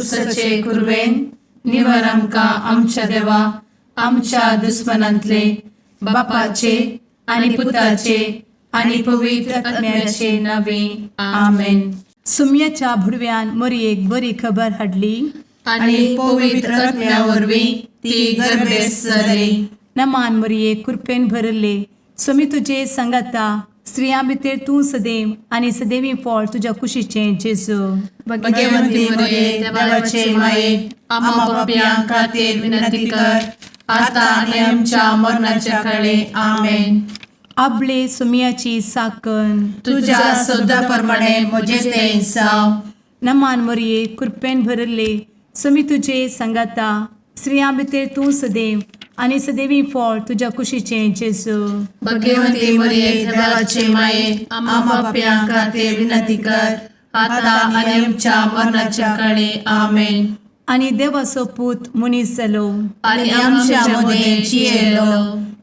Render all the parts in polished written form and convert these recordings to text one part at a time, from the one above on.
कुर्साचे कुरवेन निवर आमकां आमच्या देवा आमच्या दुस्मनांतले बापाचे आनी पुताचे आनी पवित्र आत्म्याचे नावे. आमेन. सुम्याच्या भुडव्यान मोरयेक बरी खबर हाडली. आनी पवित्र आत्म्या वरवीं ती गर्भेस्त जाली. नमान मोरये, कृपेन भरले, स्वामी तुजे सांगाता. स्त्रियां भितर तूं सदैव आनी सदैवी फळ तुज्या कुशीचें जेजू. भगवंती मरिये, देवाचे माये, आम्हा पापयां खातीर विनंती कर, आता आनी आमच्या मरणाच्या काळी. आमेन. आबले सुमियाची साकन. तुझ्या शब्दा प्रमाणे म्हजे ते जावं. नमान मोरये, कृपेन भरले, स्वामी तुजे सांगाता. स्त्रियां भितर तूं सदैव आनी सदैवी फळ तुज्या कुशीचें जेजू. भगवंती मरिये, देवाचे माये, आम्हा पापयां खातीर विनंती कर, आता आनी आमच्या मरणाच्या काळी. आमेन. आनी देवाचो पूत मनीस जालो आनी आमच्या मदें जियेलो.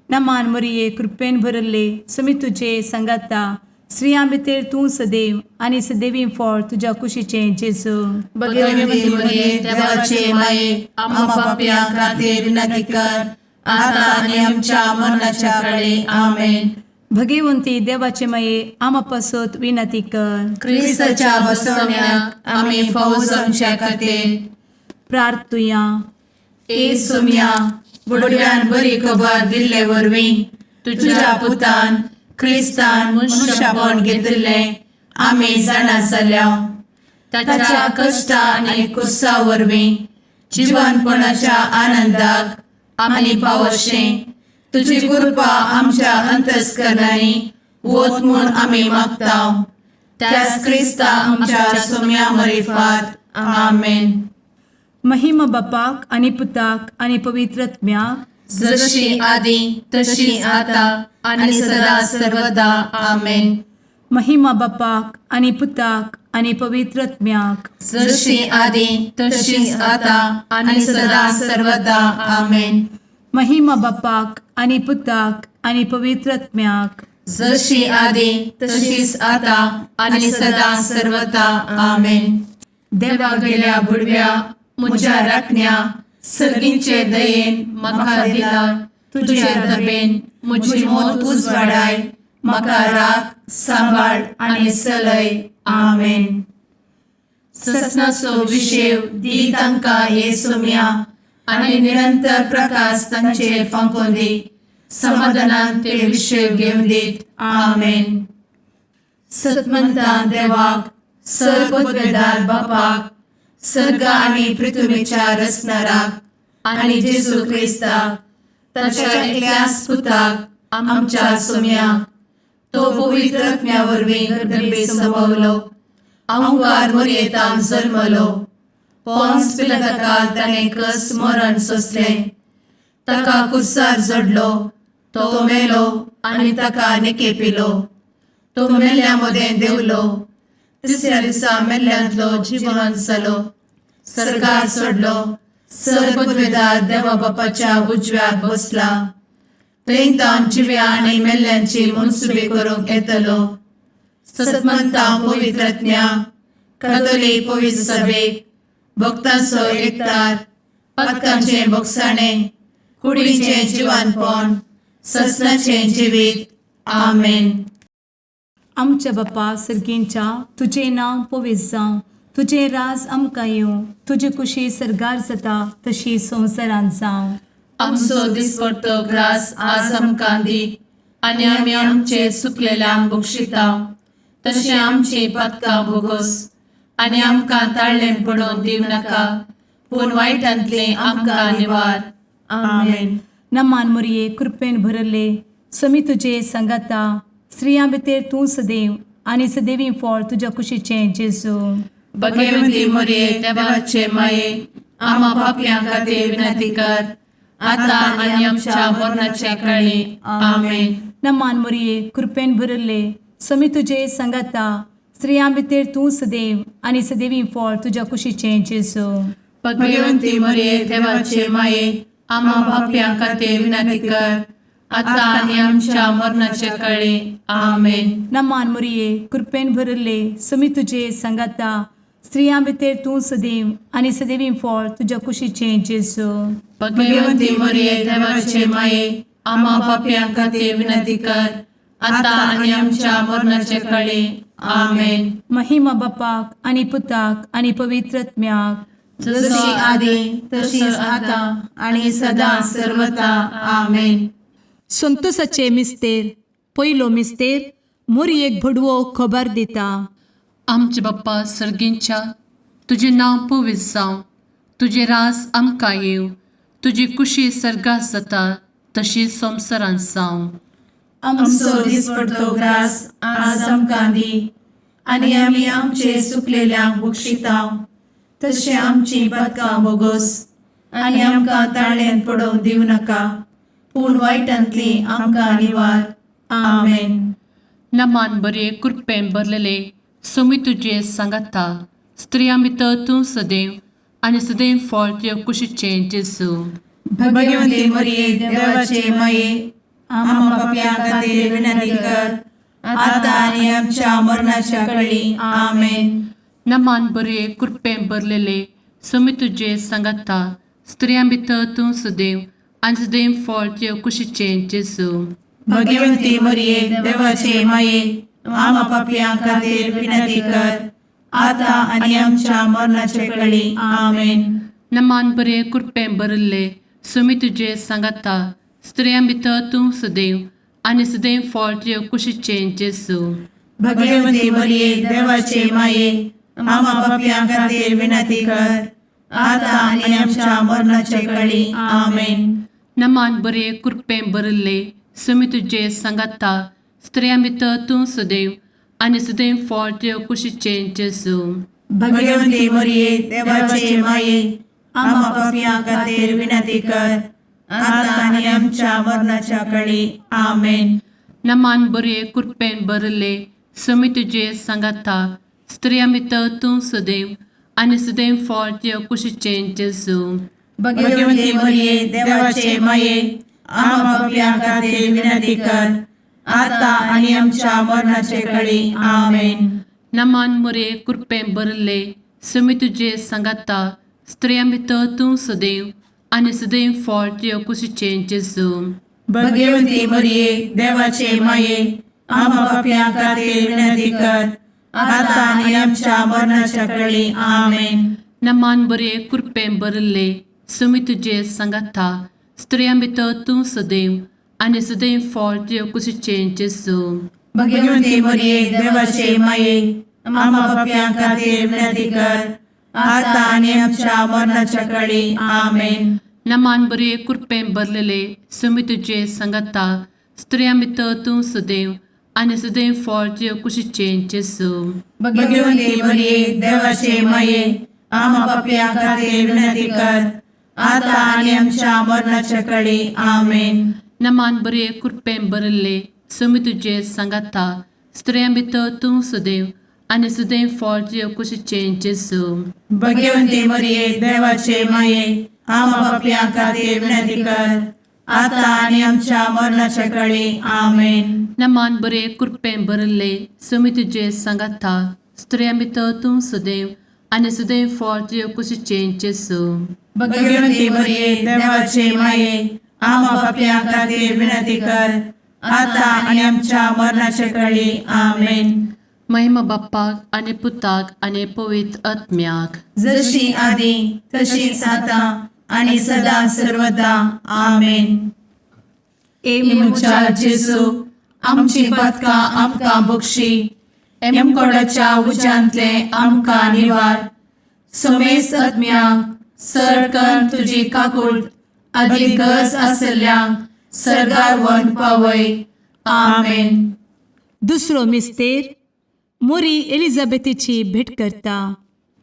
नमान मोरये, कृपेन भरले, स्वामी तुजे सांगाता. स्त्रियां भितर तूं सदैव आनी सदैवी फळ तुज्या कुशीचें जेजू. भगवंती मरिये, देवाचे माये, आम्हा पापयां खातीर विनंती कर, आता आनी आमच्या मरणाच्या काळी. आमेन. भगवंती देवाचे माये, आमा पासत विनंती कर. क्रिस्ताच्या बसवण्याक आमी फावो जावच्या खातीर. प्रार्थुया. ए सोम्या, बुडव्यान बरी खबर दिल्ले वरवीं तुझ्या पुतान क्रिस्तान मनुष्यपण घेतिल्लें आमी जाणा जाल्या. ताच्या कश्टा आनी कुर्सा वरवीं जिवनपणाच्या आनंदाक आमी पावशें तुजी कृपा आमच्या अंतस्करणांनी वत म्हूण आमी मागता, त्याच क्रिस्ता आमच्या सोम्या मरिफात. आमेन. महिमा बापाक आनी पुताक आनी पवित्र आत्म्याक. जशी आदी तशी आता आणि सदा सर्वदा. आमेन. महिमा बापाक आनी पुताक आनी पवित्र आत्म्याक. जशी आदी तशीच आता आणि सदा सर्वदा. आमेन. महिमा बापाक आनी पुताक आनी पवित्र आत्म्याक. जशी आदी तशीच आता आणि सदा सर्वदा. आमेन. देवा गेल्या बुडव्या म्हज्या राखण्या, सर्गींचे दयेन म्हाका दिला तुझे दबेन म्हजी मोत उजवाडाय, म्हाका राख, सांबाळ आनी चलय. आमेन. ससनाचो विशेव दी तांकां हे सोम्या आनी निरंतर प्रकाश तांचेर फांकोवन दी. समाधानान ते विशेव घेवन दीत. आमेन. सतमंतान देवाक, सर्वपदवेदार बापाक, सर्ग आनी पृथ्वीच्या रचणाराक आनी जेजू क्रिस्ताक ताच्या एकल्याच पुताक आमच्या सोम्याक, तो पवित्र आत्म्या वरवीं गर्भे संभवलो, अंकार मोरयेतान जल्मलो, पोन्स पिलाताकाल ताणें कस मरण सोंसलें, ताका कुर्सार जडलो, तो मेलो आनी ताका निकेपिलो, तो मेल्ल्या मदें देंवलो, तिसऱ्या दिसा मेल्ल्यांतलो जिवन जालो, सर्गार चडलो, सर्वपदवेदार देवा बापाच्या उजव्याक बसला, थंय तावन जिव्या आनी मेल्ल्यांची मनसुबी करूंक येतलो. सतमंता पवित्रज्ञा कथोलीक पवित्र सभेक, भक्तांचो एकतार, पातकांचें भोगसाणें, कुडीचें जिवानपण, ससनाचें जिवीत. आमेन. आमच्या बापा सर्गींच्या, तुजें नांव पवित्र जावं, तुजें राज आमकां येवं, तुजी कुशी सर्गार जाता तशी संवसारांत जावं. आमचो दिसपडतो ग्रास आज आमकां दी आनी आमी आमचे चुकलेल्यांक बक्षिता तशें आमची पातकां भोगोस आनी आमकां ताळ्ळें पडोवन दिवं नाका, पूण वायटांतलें आमकां निवार. आमेन. नमान मोरये, कृपेन भरले, समी तुजे सांगाता. स्त्रियां भितर तूं सदैव आनी सदैवी फळ तुज्या कुशीचें जेजू. भगवंती मोरये, देवाचे माये, आम्हा पापयां खातीर विनंती कर, आता आनी आमच्या मरणाच्या काळी. आमेन. नमान मोरये, कृपेन भरले, समी तुजे सांगाता. स्त्रियां भितर तूं सदैव आनी सदैवी फळ तुज्या कुशीचें जेजू. भगवंती मोरये, देवाचे माये, आम्हा पापयां खातीर विनंती कर, आता आनी आमच्या मरणाच्या काळी. आमेन. नमान मोरये, कृपेन भरले, समी तुजे सांगाता. स्त्रियां भितर तूं सदैव आनी सदैवी फळ तुज्या कुशीचें जेजू. भगवती मरिये, देवाचे माये, आम्हा पापयां खातीर विनंती कर, आता आनी आमच्या मरणाचे कळी. आमेन. महिमा बापाक आनी पुताक आनी पवित्र आत्म्याक. जशी आदी तशीच आता आणि सदा सर्वता. आमेन. संतोषाचे मिस्तेर. पयलो मिस्तेर, मोरयेक भडवो खबर दिता. आमचे बाप्पा सर्गींच्या, तुजें नांव पवित्र जावं, तुजें रास आमकां येवं, तुजी कुशी सर्गात जाता तशी संवसारांत जावं. आमचो दिसपडतो ग्रास आज आमकां दी आनी आमी आमचे सुकलेल्यांक बक्षितांव तशें आमची पदकां बोगोस आनी आमकां ताळ्यान पडोवंक दिवं नाका, पूण वायटांतली आमकां निवार. आमेन. नमान बरे, कृपेन भरलेले, सोमी तुजे सांगाता, स्त्रियां भितर तूं सदैव आनी सदैव फळ तुजे कुशीचें जेजू. भगवंती मरिये, देवाचे माये, आम्हा पापयां खातीर विनंती कर, आता आनी आमच्या मरणाच्या कळी. आमेन. नमान बरे, कृपेन भरलेले, सोमी तुजे सांगाता, स्त्रियां भितर तूं सदैव आनी सदैव फळ तुजे कुशीचें जेजू. भगवंती मरिये, देवाचे माये, आम्हा पापयां खातीर विनंती कर, आता आनी आमच्या मरणाचे कळी. आमेन. नमान बरे, कृपेन भरिल्ले, सोमी तुजे सांगाता, स्त्रियां भितर तूं सदैव आनी सदैव फळ तुजे कुशीचें जेजू. भगवंती मरिये, देवाचे माये, आम्हा पापयां खातीर विनंती कर, आता आनी आमच्या मरणाचे कळी. आमेन. नमान बरे, कृपेन भरिल्ले, सोमी तुजे सांगाता, स्त्रियां भितर तूं सदैव आनी सदैव फळ तुजे कुशीचें जेजू. भगवंती मरिये, देवाचे माये, आम्हा पापयां खातीर विनंती कर, आता आनी आमच्या मरणाच्या कळी. आमेन. नमान बरे, कृपेन भरिल्ले, सोमी तुजे सांगाता, स्त्रियां भितर तूं सदैव आनी सदैव फळ तुजे कुशीचें जेजू. भगवंती मरिये, देवाचे माये, आम्हा पापयां खातीर विनंती कर, आता आनी आमच्या मरणाचे कळी. आमेन. नमान मोरे, कृपेन भरिल्ले, सोमी तुजे सांगाता, स्त्रियां भितर तूं सदैव आनी सदैव फळ तुजे कुशीचें जेजू. भगवंती मरिये, देवाचे माये, आम्हा पापयां खातीर विनंती कर, आता आनी आमच्या मरणाच्या कळी. आमेन. नमान बरे, कृपेन भरिल्ले, सोमी तुजे सांगाता, स्त्रियां भितर तूं सदैव आनी सदैव फळ तुजे कुशीचें जेजू. भगवंती मरिये, देवाचे माये, आम्हा पापयां खातीर विनंती कर, आता आनी आमच्या मरणाच्या कळी. आमेन. नमान बरे, कृपेन भरलेले, सोमी तुजे सांगाता, स्त्रियां भितर तूं सदैव आनी सदैव फळ तुजे कुशीचें जेजू. भगवंती मरिये, देवाचे माये, आम्हा पापयां खातीर विनंती कर, आता आनी आमच्या मरणाच्या कळी. आमेन. नमान बरे, कृपेन भरिल्ले, सोमी तुजे सांगाता, स्त्रियां भितर तूं सदैव आनी सदैव फळ तुजे कुशीचें जेजू. भगवंती मरिये, देवाचे माये, आम्हा पापयां खातीर विनंती कर, आता आनी आमच्या मरणाच्या कळी. आमेन. नमान बरे, कृपेन भरिल्ले, सोमी तुजे सांगाता, स्त्रियां भितर तूं सदैव आनी सदैव फळ तुजे कुशीचें जेजू. भगवंती मरिये, देवाचे माये, आम्हा पापयां खातीर विनंती कर, आता आनी आमच्या मरणाच्या कळी. आमेन. महिमा बाप्पाक आनी पुताक आनी पवित्र आत्म्याक. जशी आदी तशीच आता आणि सदा सर्वदा. आमेन. ए म्हज्या जेजू, आमची पदकां आमकां बक्षी, एमकोडाच्या उज्यांतले आमकां निवार, समेस्त आत्म्यांक सरकन तुजी काकूळ आदी गरज आसल्ल्यांक सर्गार वन पावय. आमेन. दुसरो मिस्तेर, मोरी एलिझाबेथीची भेट करता.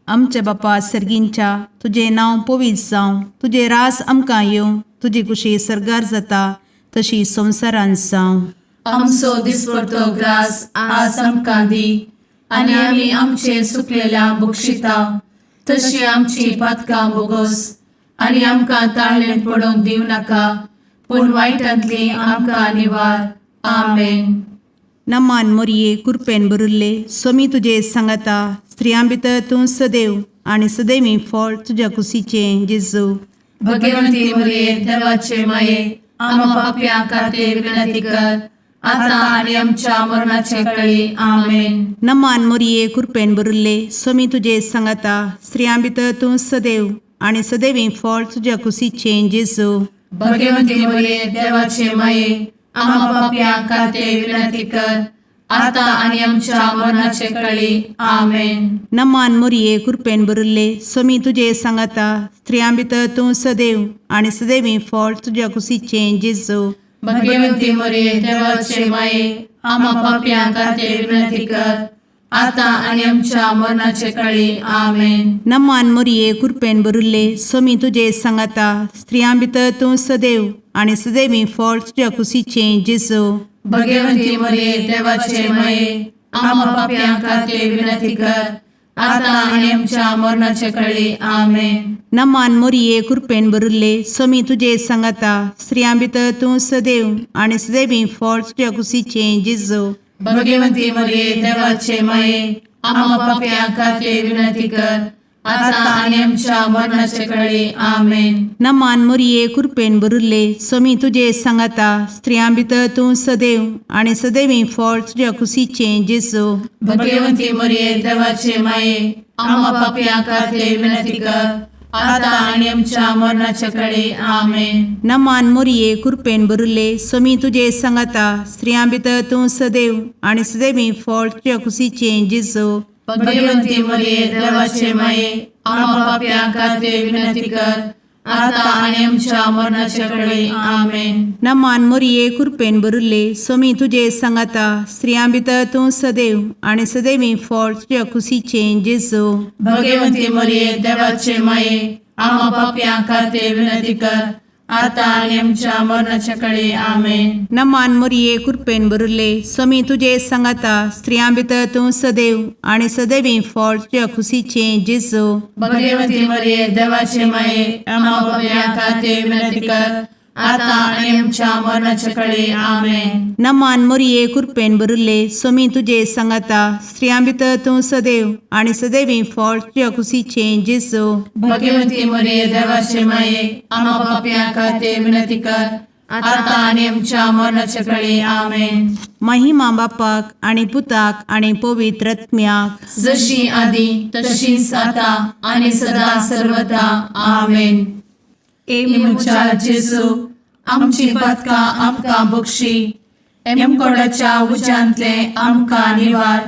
आमच्या बापा सर्गींच्या, तुजें नांव पवित्र जावं, तुजें रास आमकां येवं, तुजी कुशी सर्गार जाता तशी संवसारांत जावं. आमचो दिसपडतो ग्रास आज आमकां दी आनी आमी आमचे सुकलेल्या बक्षिता तशी आमची पातकां बोगोस आनी आमकां ताळ्ळें पडोवंक दिवं नाका, पूण वायटांतली आमकां निवार. आमेन. नमान मोरये, कुरपेन भरिल्ले, स्वामी तुजे सांगाता, स्त्रियां भितर तूं सदैव आनी सदैवी फळ तुज्या कुशीचें जेजू. भगवंती मरिये देवाचे माये, आम्हा पापयां खातीर विनंती कर, आता आनी आमच्या मरणाचे कळी. आमेन. नमान मोरये, कृपेन भरिल्ले, स्वामी तुजे सांगाता. स्त्रियां भितर तूं सदैव आनी सदैवी फळ तुज्या कुशीचें जेजू. भगवंती मरिये देवाचे माये, आम्हा पापयां खातीर विनंती कर, आता आनी आमच्या मरणाचे कळी. आमेन. नमान मोरये, कृपेन भरिल्ले, स्वामी तुजे सांगाता. स्त्रियां भितर तूं सदैव आनी सदैवी फळ तुज्या कुशीचें जेजू. भगवंती मरिये देवाचे माये, आम्हा पापयां खातीर विनंती कर, आता आनी आमच्या मरणाचे कळी. आमेन. नमान मोरये, कृपेन भरिल्ले, स्वामी तुजे सांगाता. स्त्रियां भितर तूं सदैव आनी सदैवी फळ तुज्या कुशीचें जेजू. भगवंती मरिये देवाचे माये, आम्हा पापयां खातीर विनंती कर, आता आनी आमच्या मरणाचे कळी. आमेन. नमान मोरये, कृपेन भरिल्ले, स्वामी तुजे सांगाता. स्त्रियां भितर तूं सदैव आनी सदैवी फळ तुज्या कुशीचें जेजू. भगवंती मरिये देवाचे माये, आम्हा पापयां खातीर विनंती कर, आता आनी आमच्या मरणाचे कळी. आमेन. नमान मोरये, कृपेन भरिल्ले, स्वामी तुजे सांगाता. स्त्रियां भितर तूं सदैव आनी सदैवी फळ तुज्या कुशीचें जेजू. भगवंती मरिये देवाचे माये, आम्हा पापयां खातीर विनंती कर, आता आनी आमच्या मरणाचे कळी. आमेन. नमान मोरये, कृपेन भरिल्ले, स्वामी तुजे सांगाता. स्त्रियां भितर तूं सदैव आनी सदैवी फळ तुज्या कुशीचें जेजू. भगवंती मरिये देवाचे माये, आम्हा पापयां खातीर विनंती कर, आता आनी आमच्या मरणाचे कळी. आमेन. नमान मोरये, कृपेन भरिल्ले, स्वामी तुजे सांगाता. स्त्रियां भितर तूं सदैव आनी सदैवी फळ तुज्या कुशीचें जेजू. भगवंती मरिये देवाचे माये, आम्हा पापयां खातीर विनंती कर, आता आनी आमच्या मरणाच्या कळी. आमेन. नमान मोरये, कृपेन भरिल्ले, स्वामी तुजे सांगाता. स्त्रियां भितर तूं सदैव आनी सदैवी फळ तुज्या कुशीचें जेजू. भगवंती मरिये देवाचे माये, आम्हा पापयां खातीर विनंती कर, आता आनी आमच्या मरणाच्या कळी. आमेन. नमान मोरये, कृपेन भरिल्ले, स्वामी तुजे सांगाता. स्त्रियां भितर तूं सदैव आनी सदैवी फळ तुज्या कुशीचें जेजू. भगवंती मरिये देवाचे माये, आम्हा पापयां खातीर विनंती कर, आता आनी आमच्या मरणाच्या कळी. आमेन. महिमा बापाक आनी पुताक आनी पवित्र आत्म्याक, जशी आदी तशीच आता आनी सदा सर्वदा. आमेन. ए म्हज्या जेजू, आमची पातकां आमकां बक्षी, एमकोडाच्या उज्यांतले आमकां निवार,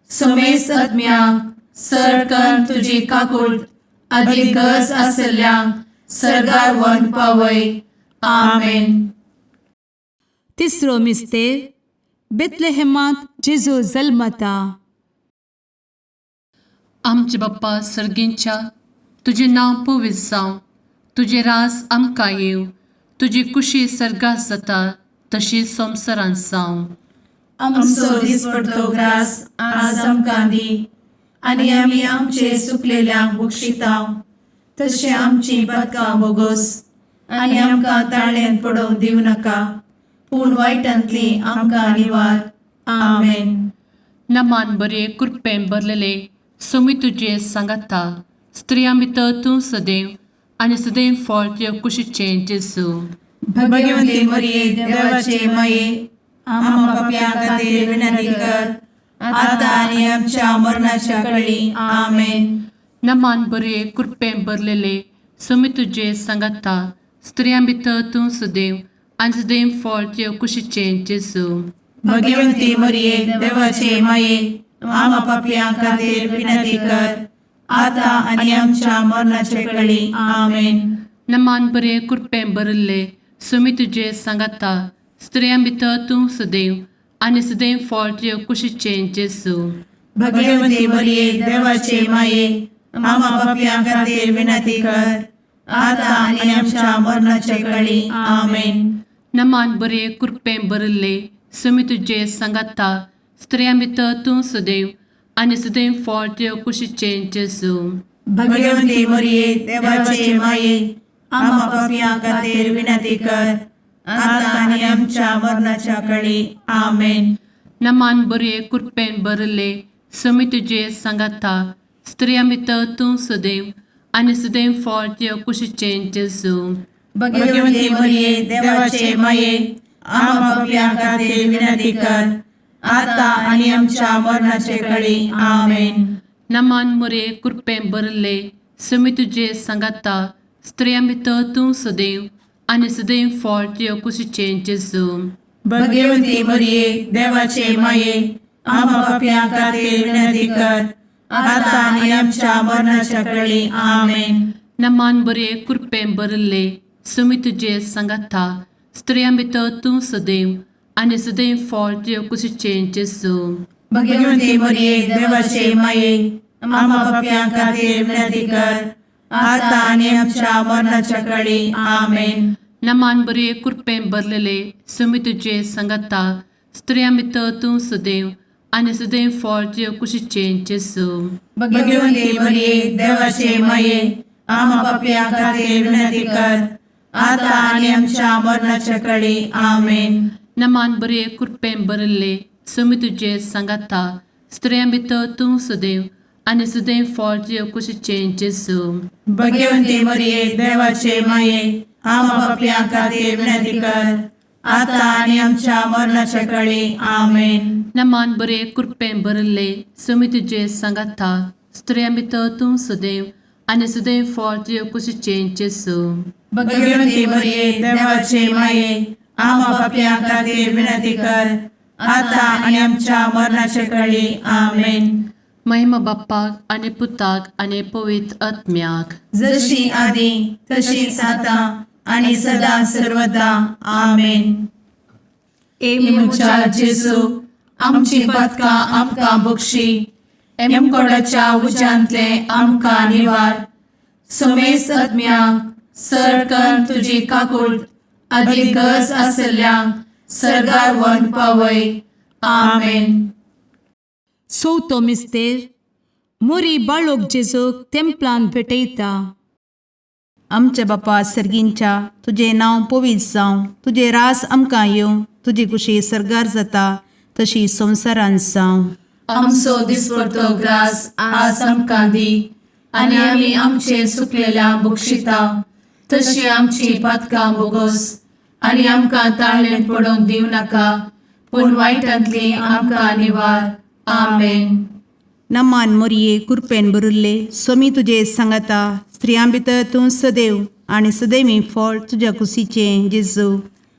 समेस्त आत्म्यांक सरकन तुजी काकूट आदी गरज आसल्ल्यांक सर्गार व्हरून पावय. आमेन. तिसरो मिस्तेर, बेतलेहेमांत जेजू जल्मता. आमचे बाप्पा सर्गींच्या, तुजें नांव पवित्र जावं, तुजें राज आमकां येवं, तुजी कुशी सर्गात जाता तशी संवसारांत जावं. आमचो दिसपडतो ग्रास आज आमकां दी, आनी आमी आमचे सुकलेल्यांक बक्षितांव, तशें आमची पातकां बोगोस, आनी आमकां ताळ्यान पडोवंक दिवं नाका, पूण वायटांतली आमकां निवार. आमेन. नमान बरे, कृपेन भरलेले, सोमी तुजे सांगाता, स्त्रियां भितर तूं सदैव आनी सदैव फळ तुज्या कुशीचें जेजू. भगवंती मरिये देवाचे माये, आम्हा पापयां खातीर विनंती कर, आता आनी आमच्या मरणाच्या कळी. आमेन. नमान बरे, कृपेन भरलेले, सोमी तुजे सांगाता, स्त्रियां भितर तूं सदैव आनी सदैव फळ तुज्या कुशीचें जेजू. भगवंती मरिये देवाचे माये, आम्हा पापयां खातीर विनंती कर, आता आनी आमच्या मरणाच्या कळी. आमेन. नमान बरे, कृपेन भरिल्ले, सोमी तुजे सांगाता, स्त्रियां भितर तूं सदैव आनी सदैव फळ तुज्या कुशीचें जेजू. भगवंती मरिये देवाचे माये, आम्हा पापयां खातीर विनंती कर, आता आनी आमच्या मरणाच्या कळी. आमेन. नमान बरे, कृपेन भरिल्ले, सोमी तुजे सांगाता, स्त्रियां भितर तूं सदैव आनी सदैव फळ तुज्या कुशीचें जेजू. भगवंती मरिये देवाचे माये, आम्हा पापयां खातीर विनंती कर, आता आनी आमच्या मरणाच्या कळी. आमेन. नमान बरे, कृपेन भरिल्ले, समी तुजे सांगाता स्त्रियां भितर तूं सदैव आनी सदैव फळ तुज्या कुशीचें जेजू. भगवती मरिये, देवाचे माये, आम्हा पापयां खातीर विनंती कर, आता आनी आमच्या मरणाचे कळी. आमेन. नमान मुरे कृपें भरले, समी तुजे सांगाता स्त्रियां भितर तूं सदैव आनी सदैव फळ तुज्या कुशीचें जेजू. भगवती मरिये, देवाचे माये, आम्हा पापयां खातीर विनंती कर, आता आनी आमच्या मरणाच्या कळी. आमेन. नमान बरे कृपें भरले, समी तुजे सांगाता स्त्रियां भितर तूं सदैव आनी सदैव फळ तुज्या कुशीचें जेजू. भगवती मरिये, देवाचे माये, आम्हा पापयां खातीर विनंती कर, आता आनी आमच्या मरणाच्या कळी. आमेन. नमान बरे कृपें भरलेले, समी तुजे सांगाता स्त्रियां भितर तूं सदैव आनी सदैव फळ तुज्या कुशीचें जेजू. भगवती मरिये, देवाचे माये, आम्हा पापयां खातीर विनंती कर, आता आनी आमच्या मरणाच्या कळी. आमेन. नमान बरे कृपें भरले, समी तुजे सांगाता स्त्रियां भितर तूं सदैव आनी सदैव फळ तुज्या कुशीचें जेजू. भगवती मरिये, देवाचे माये, आम्हा पापयां खातीर विनंती कर, आता आनी आमच्या मरणाच्या कळी. आमेन. नमान बरे कृपें भरले, समी तुजे सांगाता स्त्रियां भितर तूं सदैव आनी सदैव फळ तुज्या कुशीचें जेजू. भगवती मरिये, देवाचे माये, आम्हा पापयां खातीर विनंती कर, आता आनी आमच्या मरणाच्या कळी. आमेन. महिमा बाप्पाक आनी पुताक आनी पवित्र आत्म्याक, जशी आदी तशीच आता आणि सदा सर्वदा. आमेन. ए म्हज्या जेजू, आमची पातकां आमकां बक्षी, एमकोडाच्या उज्यांतले आमकां निवार, समेस्त आत्म्यांक सरकन तुजी काकूळ आदी गरज आसल्ल्यांक सर्गार व्हरून पावय. आमेन. चवथो मिस्तेर. मोरी बाळोक जेजूक तेंपलान भेटयता. आमच्या बापा सर्गींच्या, तुजें नांव पवित्र जावं, तुजें रास आमकां येवं, तुजी कुशी सर्गार जाता तशी संवसारांत जावं. आमचो दिसपडतो ग्रास आज आमकां दी आनी आमी आमचे सुकलेल्या बक्षिता तशी आमची पातकां बोगोस आनी आमकां ताळणेंत पडोवंक दिवं नाका, पूण वायटांतली आमकां निवार. आमेन. नमान मोरये, कुरपेन भरिल्ले, सोमी तुजे सांगाता, स्त्रियां भितर तूं सदैव आनी सदैवी फळ तुज्या कुशीचें जेजू.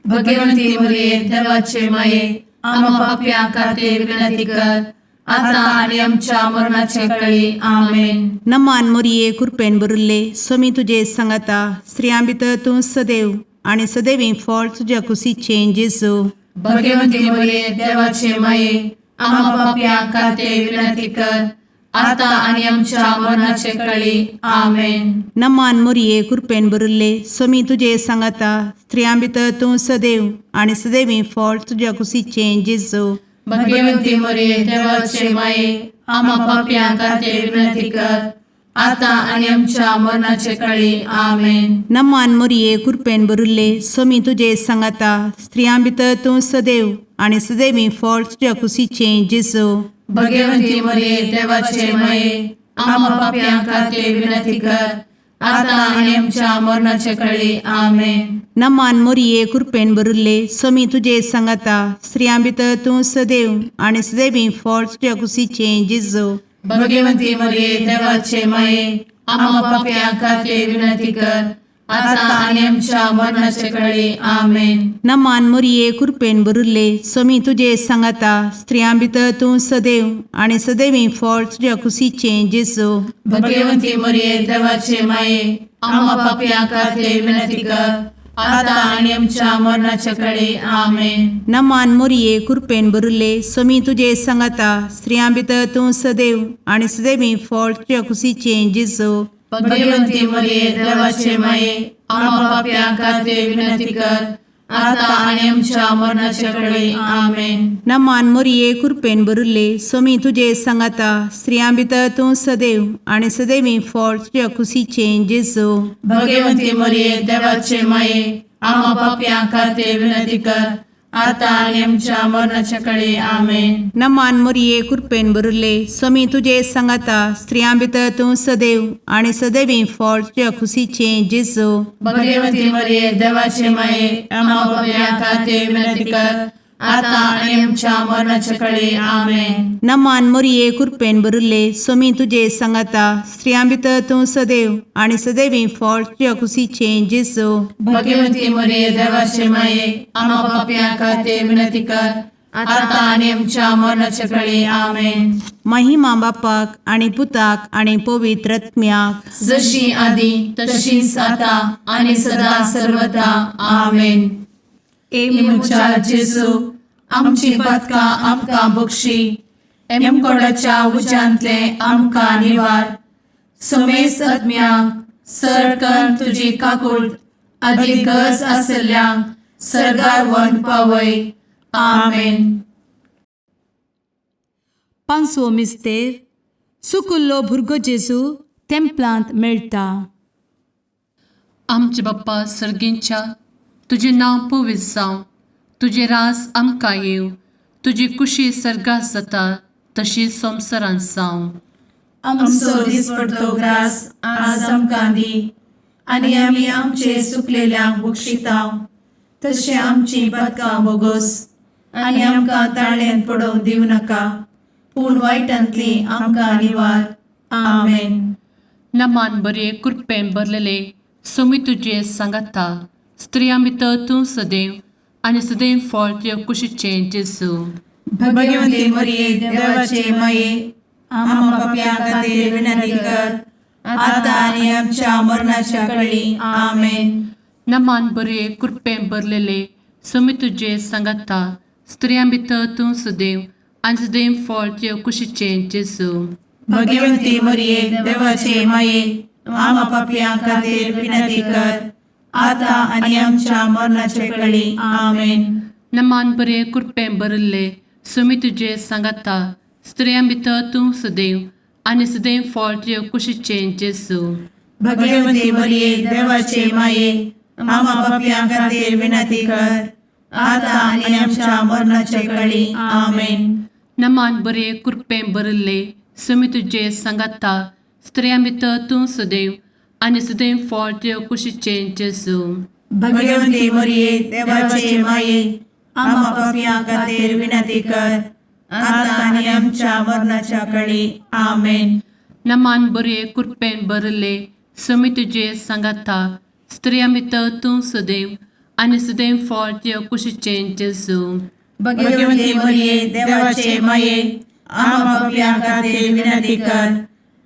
भगवंती मरिये, देवाचे माये, आम्हा पापयां खातीर विनंती कर, आता आनी आमच्या मरणाचे कळी. आमेन. नमान मोरये, कुरपेन भरिल्ले, सोमी तुजे सांगाता, स्त्रियां भितर तूं सदैव आनी सदैवी फळ तुज्या कुशीचें जेजू. भगवंती मरिये, देवाचे माये, आम्हा पापयां खातीर विनंती कर, आता आनी आमच्या मरणाचे कळी. आमेन. नमान मोरये, कुरपेन भरिल्ले, सोमी तुजे सांगाता, स्त्रियां भितर तूं सदैव आनी सदैवी फळ तुज्या कुशीचें जेजू. भगवंती मरिये, देवाचे माये, आम्हा पापयां खातीर विनंती कर, आता आनी आमच्या मरणाचे कळी. आमेन. नमान मोरये, कुरपेन भरिल्ले, सोमी तुजे सांगाता, स्त्रियां भितर तूं सदैव आनी सदैवी फळ तुज्या कुशीचें जेजू. भगवंती मरिये, देवाचे माये, आम्हा पापयां खातीर विनंती कर, आता आनी आमच्या मरणाचे कळी. आमेन. नमान मोरये, कुरपेन भरिल्ले, सोमी तुजे सांगाता, स्त्रियां भितर तूं सदैव आनी सदैवी फळ तुज्या कुशीचें जेजू. भगवंती मरिये, देवाचे माये, आम्हा पापयां खातीर विनंती कर, आता आनी आमच्या मरणाचे कळी. आमेन. नमान मोरये, कुरपेन भरिल्ले, सोमी तुजे सांगाता, स्त्रियां भितर तूं सदैव आनी सदैवी फळ तुज्या कुशीचें जेजू. भगवंती मरिये, देवाचे माये, आम्हा पापयां खातीर विनंती कर, आता आनी आमच्या मरणाचे कळी. आमेन. नमान मोरये, कुरपेन भरिल्ले, सोमी तुजे सांगाता, स्त्रियां भितर तूं सदैव आनी सदैवी फळ तुज्या कुशीचें जेजू. भगवंती मरिये, देवाचे माये, आम्हा पापयां खातीर विनंती कर, आता आनी आमच्या मरणाचे कळी. आमेन. नमान मोरये, कुरपेन भरिल्ले, सोमी तुजे सांगाता, स्त्रियां भितर तूं सदैव आनी सदैवी फळ तुज्या कुशीचें जेजू. भगवंती मरिये, देवाचे माये, आम्हा पापयां खातीर विनंती कर, आतां आनी आमच्या मरणाच्या कडे आमेन. नमान मोरये, कृपेन भरिल्ले, स्वामी तुजे सांगाता. स्त्रियां भितर तूं सदैव आनी सदैवी फळ तुज्या खुशीचें जेजू. भगवती मरिये, देवाचे माये, आम्हा पापयां खातीर विनंती कर, आतां आनी आमच्या मरणाच्या कडे आमेन. नमान मोरये, कृपेन भरिल्ले, स्वामी तुजे सांगाता. स्त्रियां भितर तूं सदैव आनी सदैवी फळ तुज्या खुशीचें जेजू. भगवती मरिये, देवाचे माये, आम्हा पापयां खातीर विनंती कर, आतां आनी आमच्या मरणाच्या कडे आमेन. महिमा बापाक आनी पुताक आनी पवित्र आत्म्याक. जशी आदी तशीच आता आणि सदा सर्वदा आमेन. ए म्हज्या जेजू, आमची पातकां आमकां बक्षी, एमकोडाच्या उज्यांतले आमकां निवार, समेस्त आत्म्यांक सरकन तुजी काकूळ आदी गरज आसल्ल्यांक सरगार वन पावय. आमेन. पांचवो मिस्तेर, सुकुल्लो भुरगो जेजू तेंपलांत मेळटा. आमचे बाप्पा सर्गींच्या, तुजें नांव पवित्र जावं, तुजें रास आमकां येवं, तुजी कुशी सर्गात जाता तशी संवसारांत जावं. आमचो दिसपडतो ग्रास आज आमकां दी, आनी आमी आमचे सुकलेल्यांक बक्षितांव, तशें आमची पातकां बोगोस, आनी आमकां ताळ्यान पडोवंक दिवं नाका, पूण वायटांतली आमकां निवार. आमेन. नमान बरे, कृपेन भरलेले, सोमी तुजे सांगाता. स्त्रियां भितर तूं सदैव आनी सदैव फळ तुज्या कुशीचें जेजू. भगवती मरिये, देवाचे माये, आम्हा पापयां खातीर विनंती कर, आतां आनी आमच्या मरणाच्या कळी. आमेन. नमान बरे, कृपेन भरलेले, सोमी तुजे सांगाता. स्त्रियां भितर तूं सदैव आनी सदैव फळ तुज्या कुशीचें जेजू. भगवती मरिये, देवाचे माये, आम्हा पापयां खातीर विनंती कर, आतां आनी आमच्या मरणाचे कळी. आमेन. नमान बरे, कृपेन भरिल्ले, सुमी तुजे सांगाता. स्त्रियां भितर तूं सदैव आनी सदैव फळ तुज्या कुशीचें जेजू. भगवती मरिये, देवाचे माये, आम्हा पापयां खातीर विनंती कर, आतां आनी आमच्या मरणाचे कळी. आमेन. नमान बरे, कृपेन भरिल्ले, सुमी तुजे सांगाता. स्त्रियां भितर तूं सदैव आनी सदैव फळ तुज्या कुशीचें जेजू. भगवती मरिये, देवाचे माये, आम्हा पापयां खातीर विनंती कर, आतां आनी आमच्या मरणाच्या कळी. आमेन. नमान बरे, कृपेन भरिल्ले, सुमी तुजे सांगाता. स्त्रियां भितर तूं सदैव आनी सदैव फळ तुज्या कुशीचें जेजू. भगवती मरिये, देवाचे माये, आम्हा पापयां खातीर विनंती कर,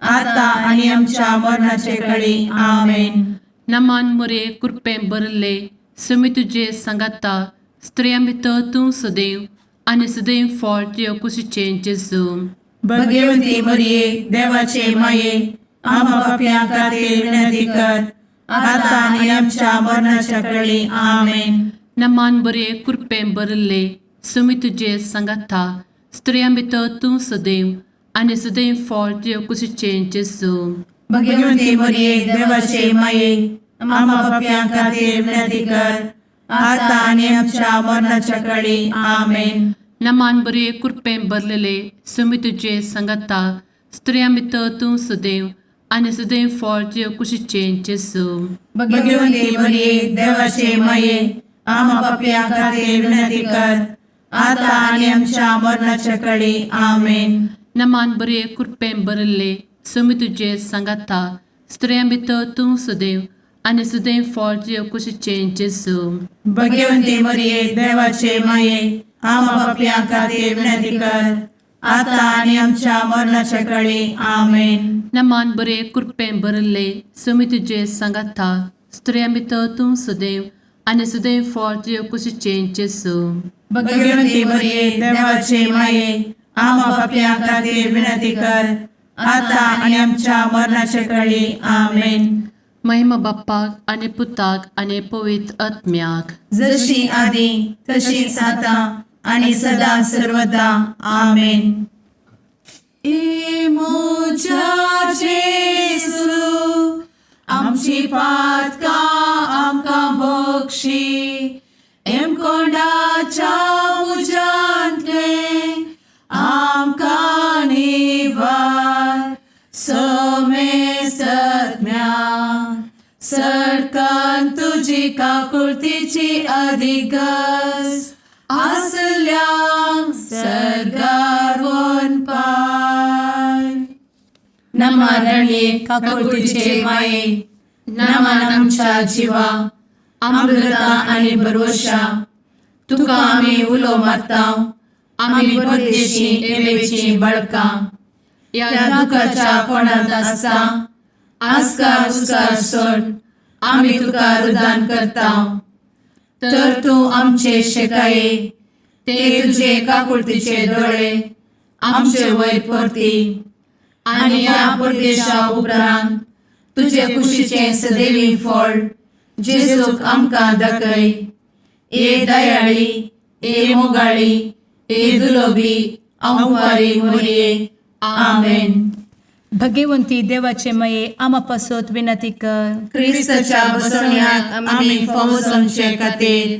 आतां आनी आमच्या मरणाचे कळी. आमेन. नमान मोरे, कृपेन भरिल्ले, सुमी तुजे सांगाता. स्त्रियां भितर तूं सदैव आनी सदैव फळ तुज्या कुशीचें जेजू. भगवती मरिये, देवाचे माये, आम्हा पापयां खातीर विनंती कर, आतां आनी आमच्या मरणाच्या कळी. आमेन. नमान बरे, कृपेन भरिल्ले, सुमी तुजे सांगाता. स्त्रियां भितर तूं सदैव आनी सदैव फळ तुज्या कुशीचें जेजू. भगवती मरिये, देवाचे माये, आम्हा पापयां खातीर विनंती कर, आतां आनी आमच्या मरणाच्या कळी. आमेन. नमान बरे, कृपेन भरलेले, सुमी तुजे सांगाता. स्त्रियां भितर तूं सदैव आनी सदैव फळ तुज्या कुशीचें जेजू. भगवती मरिये, देवाचे माये, आम्हा पापयां खातीर विनंती कर, आतां आनी आमच्या मरणाच्या कळी. आमेन. नमान बरे, कृपेन भरिल्ले, सुमी तुजे सांगाता. स्त्रियां भितर तूं सदैव आनी सदैव फळ तुज्या कुशीचें जेजू. भगवती मरिये, देवाचे माये, आम्हा पापयां खातीर विनंती कर, आतां आनी आमच्या मरणाच्या कळी. आमेन. नमान बरे, कृपेन भरिल्ले, सुमी तुजे सांगाता. स्त्रियां भितर तूं सदैव आनी सदैव फळ तुज्या कुशीचें जेजू. भगवती मरिये, देवाचे माये, आम्हा पापयां खातीर विनंती कर, आतां आनी आमच्या मरणाच्या कळी. आमेन. महिमा बाप्पाक आनी पुताक आनी पवित्र आत्म्याक. जशी आदी तशीच आतां आणि सदा सर्वदा. आमेन. ए म्हज्या जेजू, आमची पातकां आमकां बक्षी, एमकोंडाच्या तुजी काकुळतीची अधिक गरज आसल्यांक सर्गार वनपाय. नमा रणये काकुळतीचे माये, नमन आमच्या जिवा, अमृता आनी भरवशा, तुका आमी उलो मारता, आमी परदेशी एवेची बळकां ह्या दुखाच्या कोणांत आसता आस्कार उस्कार सोड आमी तुका रुदान करता, तर तूं आमचे शेकाये ते तुजे काकुळतीचे दोळे आमचे वयर परती आनी ह्या परदेशा उपरांत तुजे कुशीचें सदैवी फळ जेजूक आमकां दाखय. ए दयाळी, ए मोगाळी, ए दुलोबी अंवारी मोरये, आमेन. भगवंती देवाचे मये आमा पासत विनंती कर. क्रिस्ताच्या बसवण्याक आमी फावो जावचे खातीर.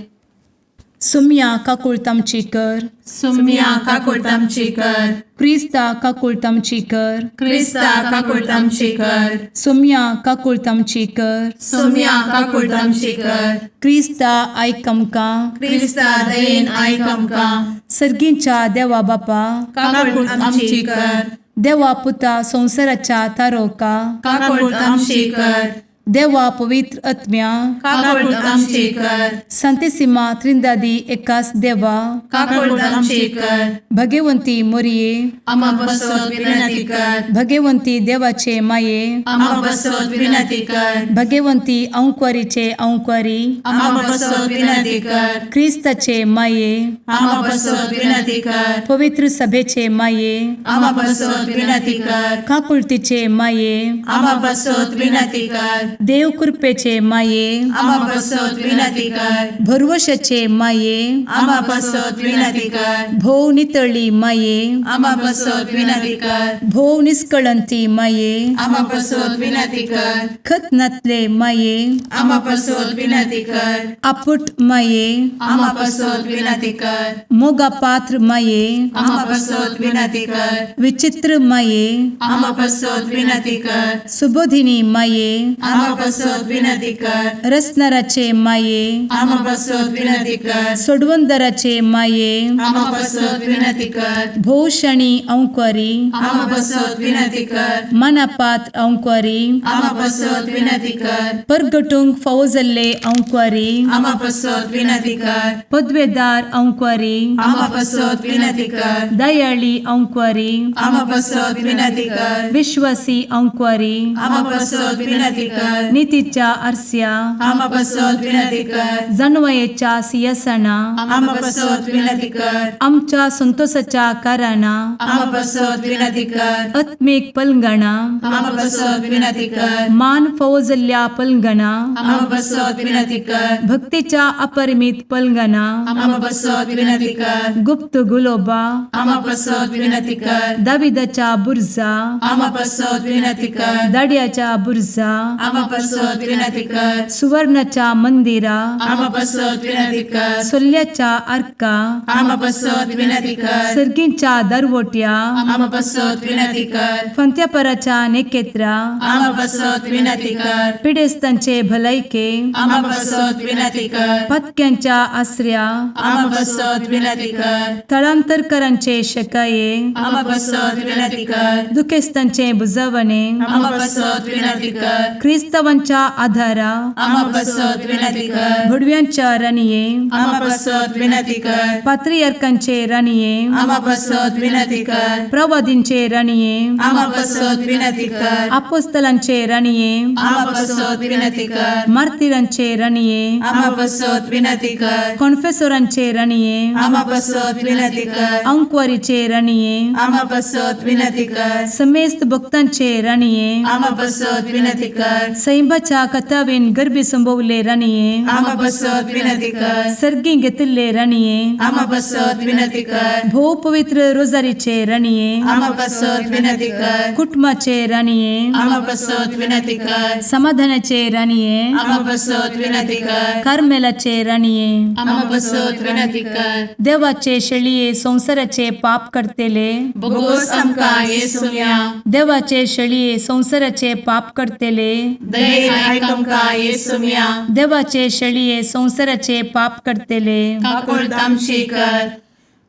सुम्या काकुळत आमची कर. सुम्या काकुळट आमची कर. क्रिस्ता काकुळत आमची कर. क्रिस्ता काकुळट आमची कर. सुम्या काकुळत आमची कर. सुम्या काकुळट आमची कर. क्रिस्ता आयक आमकां. क्रिस्ता दयेन आयक आमकां. सर्गींच्या देवा बापा, काकुळट आमची कर. देवा पुता संवसाराच्या तारोका, काकुळट आमची कर. देवा पवित्र आत्म्या, काकुळट आमची कर. संतेसिमा त्रिंदादी एकास देवा, काकुळट आमची कर. भगवंती मोरये, आमा बसत विनंती कर. भगवंती देवाचे माये, आमा बसत विनंती कर. भगवंती अंक्वारीचे अंक्वारी, आमा बसत विनंती कर. क्रिस्ताचे माये, आमा बसत विनंती कर. पवित्र सभेचे माये, आमा बसत विनंती कर. काकुळतीचे माये, आमा बसत विनंती कर. देव कृपेचे माये, आमा बसत विनंती कर. भरवशाचे माये, आमा बसत विनंती कर. भोव नितळी माये, आमा बसत विनंती कर. भोव निस्कळंती माये, आमा बसत विनंती कर. खत नातले माये, आमा बसत विनंती कर. आपुट माये, आमा बसत विनंती कर. मोगा पात्र माये, आमा बसत विनंती कर. विचित्र माये, आमा बसत विनंती कर. सुबोधिनी माये, आमा बसत विनंती कर. रसनाराचे माये, आमा बसत विनंती कर. सोडवंदराचे माये, आमा बसत विनंती कर. भोवशणी अंक्वारी, आमा बसत विनंती कर. मनापात्र अंक्वारी, आमा बसत विनंती कर. परगटूंक फावो जाल्ले अंक्वारी, आमा बसत विनंती कर. पदवेदार अंक्वारी, आमा बसत विनंती कर. दयाळी अंक्वारी, आमा बसत विनंती कर. विश्वासी अंक्वारी, आमा बसत विनंती कर. नितीच्या आरस्या, आमा बसत विनंती कर. जानवयेच्या सियासना, आमा बसत विनंती कर. आमच्या संतोषाच्या कारणां, आमा बसत विनंती कर. आत्मीक पलंगणा, आमा बसत विनंती कर. मान फावो जाल्ल्या पलंगणा, आमा बसत विनंती कर. भक्तीच्या अपरिमित पलंगणा, आमा बसत विनंती कर. गुप्त गुलोबा, आमा बसत विनंती कर. दाविदाच्या बुर्जा, आमा बसत विनंती कर. दाड्याच्या बुर्जा, आमा बसत विनंती कर. सुवर्णाच्या मंदिरा, आमा बसत विनंती कर. सोल्ल्याच्या आर्का, आमा बसत विनंती कर. सर्गींच्या दरवट्या, आमा बसत विनंती कर. फंत्यापराच्या नेकेत्रा, आमा बसत विनंती कर. पिडेस्तांचे भलायके, आमा बसत विनंती कर. पत्क्यांच्या आसऱ्या, आमा बसत विनंती कर. थळांतरकरांचे शकाये, आमा बसत विनंती कर. दुखेस्तांचे बुजवणे, आमा बसत विनंती कर. क्रिस्तावांच्या आधारा, आमा बसत विनंती कर. भुडव्यांच्या राणये, आमा बसत विनंती कर. पात्रियार्कांचे राणये, आमा बसत विनंती कर. प्रवादींचे राणये, आमा बसत विनंती कर. आपोस्तलांचे राणये, आमा बसत विनंती कर. मार्तिरांचे राणये, आमा बसत विनंती कर. कॉन्फेसोरांचे राणये, आमा बसत विनंती कर. अंक्वारीचे राणये, आमा बसत विनंती कर. समेस्त भक्तांचे राणये, आमा बसत विनंती कर. सैंबाच्या कथावेन गर्भी संभवले राणये, आमा बसत विनंती कर. सर्गी घेतिल्ले राणये, आमा बसत विनंती कर. भोव पवित्र रोजारीचे राणये, आमा बसत विनंती कर. कुटुंबाचे राणये, आमा बसत विनंती कर. समाधानाचे राणये, आमा बसत विनंती कर. कार्मेलाचे राणये, आमा बसत विनंती कर. देवाचे शेळये संवसाराचे पाप करतेले, बोगोस आमकां येसुया. देवाचे शेळये संवसाराचे पाप करतेले, दयेन आयक आमकां येसुम्या. देवाचे शेळये संवसाराचे पाप करतले, काकुळट आमची कर.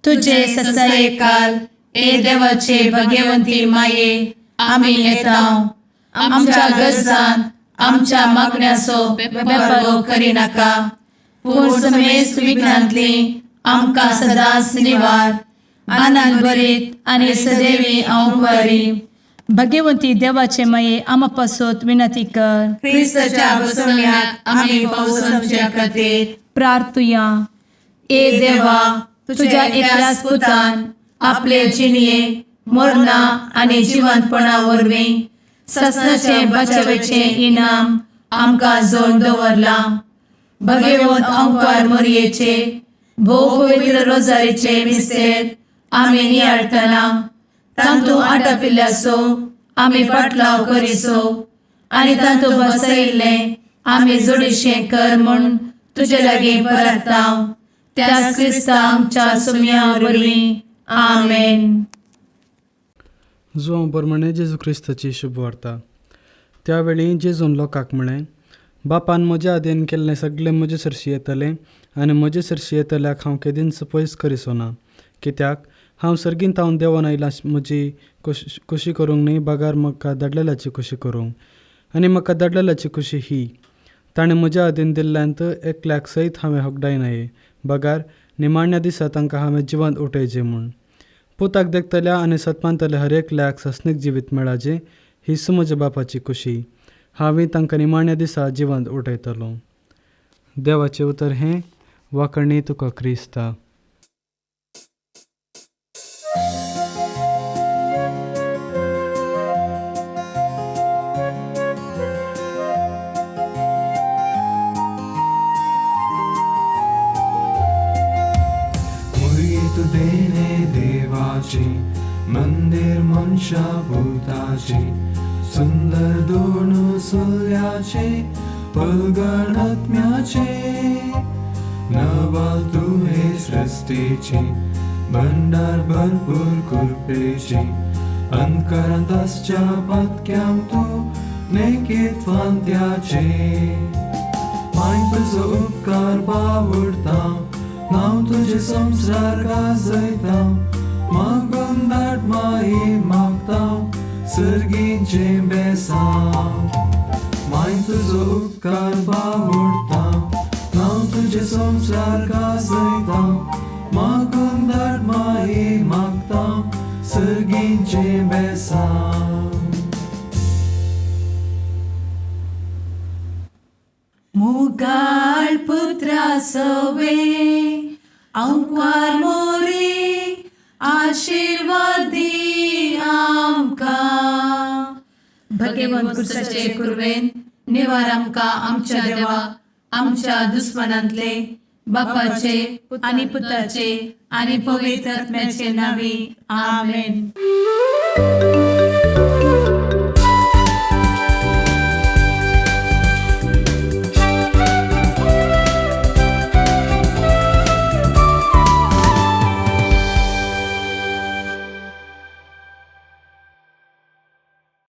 तुझे तुझे ससाये ससायकाल ए देवाचे भगवंती माये, आमी येता आमच्या गरजांत आमच्या मागण्याचो बेपर्वो करिनाका, पूण समेस्त विघ्नांतली आमकां सदांच निवार. आनंद भरीत आनी सदैवी अंवकारी भगवंती देवाचे माये, आमा पासत विनंती कर. क्रिस्ताच्या बसवण्याक आमी पावसाच्या खातीर प्रार्थुया. ए देवा, तुझ्या एकल्याच पुतान आपले जिणये मरणा आनी जिवंतपणा वरवीं ससनाचे बचावेचें इनाम आमकां जोड दवरलां. भगवंत अंकार मोरयेचे भोव पवित्र रोजारीचे मिस्तेर आमी नियाळटना तांतू आटापिल्ल्याचो आमी पाटलाव करिसो आनी तांतू बसयिल्लें आमी जोडीशें कर म्हूण तुजे लागीं परताव, त्याच क्रिस्ता आमच्या सुम्या वरवीं. आमेन. जुवांव बरमणे जेजू क्रिस्ताची शुभवार्ता. त्या वेळी जेजून लोकांक म्हळें, बापान म्हज्या आदीन केल्लें सगळें म्हजे सरशी येतलें आनी म्हजे सरशी येतल्याक हांव केदींच पयस करिसो ना. कित्याक हांव सर्गींत हांव देंवोन आयलां म्हजी खुशी करूंक न्हय, बगार म्हाका धाडलेल्याची खुशी करूंक. आनी म्हाका धाडलेल्याची खुशी ही, ताणें म्हज्या आदीन दिल्ल्यांत एकल्याक सयत हांवें होगडायनाये, बगार निमाण्या दिसा तांकां हांवें जिवंत उठयचें म्हूण. पुताक देखतल्या आनी सतमानतल्या हर एकल्याक सस्नीक जिवीत मेळाचें हीच म्हज्या बापाची खुशी. हांवें तांकां निमाण्या दिसा जिवंत उठयतलो. देवाचें उतर हें. वाकणी तुका क्रिस्ता. मुर्गी तू देणे देवाची, मंदिर मनशा भूताची, सुंदर दोन सुल्याचे पलगणात्म्याचे, नवाल तू हे सृष्टीची, भंडार भरपूर कृपेची, अंतकरांत आसच्या पातक्यांक तू नेकीत फांत्याचे. माय तुजो उपकार बावडता, नांव तुजें संवसार गाजयता, मागून धाड माई मागता सर्गीचें बेसांव. माय तुजो उपकार बावडता, नांव तुजें संवसार गाजयता, मागून धाड माई मागता सर्गीचें बेसांव. मुगाळ पुत्रा सवे अंकवार मोरे, आशिर्वादी आमकां. भगवंत कुर्साचे कुर्वेन निवार आमकां आमच्या देवा आमच्या दुस्मनांतले, बापाचे आनी पुताचे आनी पवित्र आत्म्याचे नांवी. आमेन. Thank